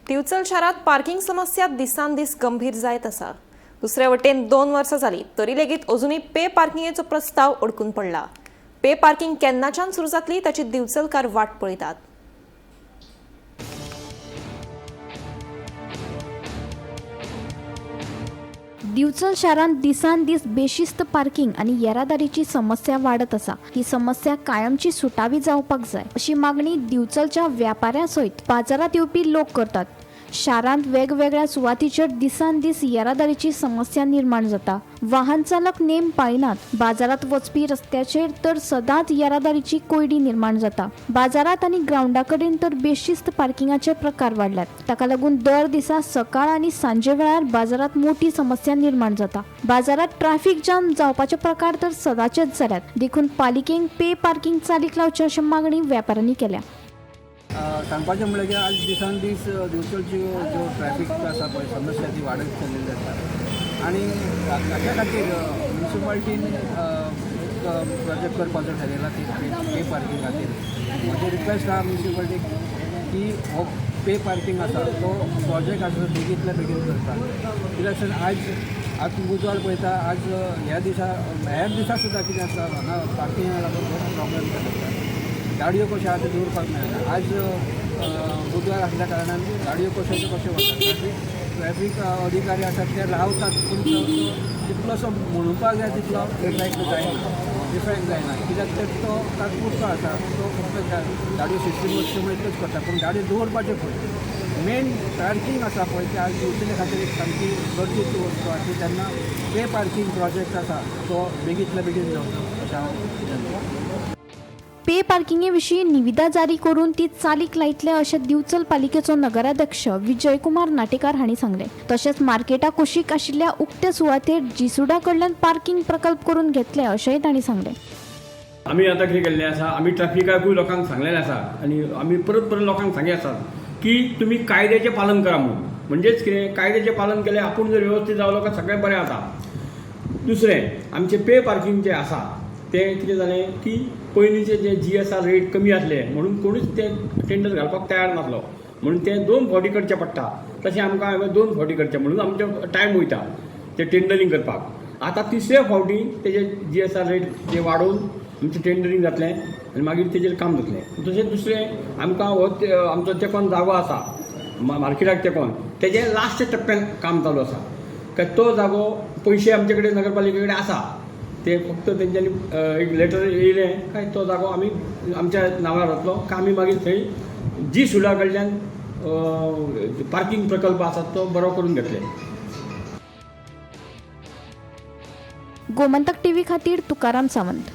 Divchal शारात parking समस्या दिसान दीस गंभीर जायत आसा. दुसरे वटेन 2 वर्सां जाली तरी लेगीत अजुनूय पे पार्किंगेचो प्रस्ताव अडकून पडला. पे पार्किंग केन्नाच्यान सुरू जातली ताची दिवचलकार वाट पळयतात. दिवचल शारांत दिसान दीस बेशिस्त पार्किंग आनी येरादारीची समस्या वाडत आसा. ही समस्या कायमची सुटावी जावपाक जाय अशी मागणी दिवचलच्या व्यापाऱ्यां सयत बाजारांत येवपी लोक करतात. शारांत वेगवेगळ्या सुवातीचेर दिसान दीस येरादारीची समस्या निर्माण जाता. वाहन चालक नेम पाळिनात. बाजारांत वचपी रस्त्याचेर तर सदांच येरादारीची कोंयडी निर्माण जाता. बाजारांत आनी ग्रावंडा कडेन तर बेशिस्त पार्किंगाचे प्रकार वाडल्यात. ताका लागून दर दिसा सकाळ आनी सांजे वेळार बाजारांत मोठी समस्या निर्माण जाता. बाजारांत ट्रॅफिक जाम जावपाचे प्रकार तर सदांचेच जाल्यात. देखून पालिकेन पे पार्किंग चालीक लावचें अशी मागणी व्यापाऱ्यांनी केल्या. सांगपाचें म्हणल्यार की आज दिसान दीस दिवचलची ज्यो ट्रॅफीक आसा पळय समस्या ती वाडत चल्लेली आसा आनी ताच्या खातीर म्युनिसिपालिटीन एक प्रोजेक्ट करपाचो ठरयला ती पे पार्किंग खातीर. म्हजें रिक्वेस्ट आहा म्युनिसिपालिटीक की हो पे पार्किंग आसा तो प्रोजेक्ट आसा तो बेगींतल्या बेगीन करता. कित्याक सर आज आज बुधवार पळयता, आज ह्या दिसा हेर दिसा सुद्दां कितें आसा हांगा पार्किंगा लागून खूब प्रॉब्लेम जाता. गाडयो कश्यो आहा त्यो दवरपाक मेळना. आज बुधवार आसल्या कारणान गाडयो कश्यो त्यो कश्यो वतात. ट्रॅफीक अधिकारी आसात ते रावतात, पूण तितलोसो म्हणपाक जाय तितलो इफेक्ट जायना, इफेक्ट जायना. कित्याक तर तो तात्पुरतो आसा, तो फक्त गाडयो सिस्टीम वचचे म्हणून इतलेच करता, पूण गाडी दवरपाचें खंय मेन पार्किंग आसा पळय ते आज दिवचले खातीर एक सामकी गरजेची वस्तू आसा. ती तेन्ना पे पार्किंग प्रोजेक्ट आसा तो बेगींतल्या बेगीन जावचो अशें हांव. पे पार्किंगे विशीं निविदा जारी करून ती चालीक लायतले अशें दिवचल पालिकेचो नगराध्यक्ष विजयकुमार नाटेकार हांणी सांगलें. तशेंच मार्केटा कुशीक आशिल्ल्या उक्त्या सुवातेर जिसुडा कडल्यान पार्किंग प्रकल्प करून घेतले अशेंय तांणी सांगलें. आमी आतां कितें केल्लें आसा, आमी ट्रॅफिकाकूय लोकांक सांगलेलें आसा आनी आमी परत परत लोकांक सांगी आसात की तुमी कायद्याचें पालन करा म्हणून. म्हणजेच कितें, कायद्याचें पालन केलें आपूण जर वेवस्थीत रावलो काय सगळें बरें जाता. दुसरें आमचें पे पार्किंग जें आसा तें कितें जालें की पयलींचे जे GSR rate कमी आसले म्हणून कोणूच ते टेंडर घालपाक तयार नासलो, म्हणून ते 2 फावटी करचें पडटा. तशें आमकां हांवें 2 फावटी करचें म्हणून आमचो टायम वयता ते टेंडरींग करपाक. आतां तिसऱ्या फावटी तेजे GSR rate जे वाडोवन आमचें टेंडरींग जातलें आनी मागीर तेजेर काम जातलें. तशेंच दुसरें आमकां हो आमचो तेकोन जागो आसा मार्केटाक तेकोन, तेजें लास्ट टप्प्यान काम चालू आसा. काय तो जागो पयशे आमचे कडेन नगरपालिके कडेन आसा, ते फक्त तेंच्यांनी एक लेटर येयलें काय तो जागो आमी आमच्या नांवार जातलो काय आमी मागीर थंय जी सुडा कडल्यान पार्किंग प्रकल्प आसा तो बरो करून घेतले. गोमंतक टीव्ही खातीर तुकाराम सावंत.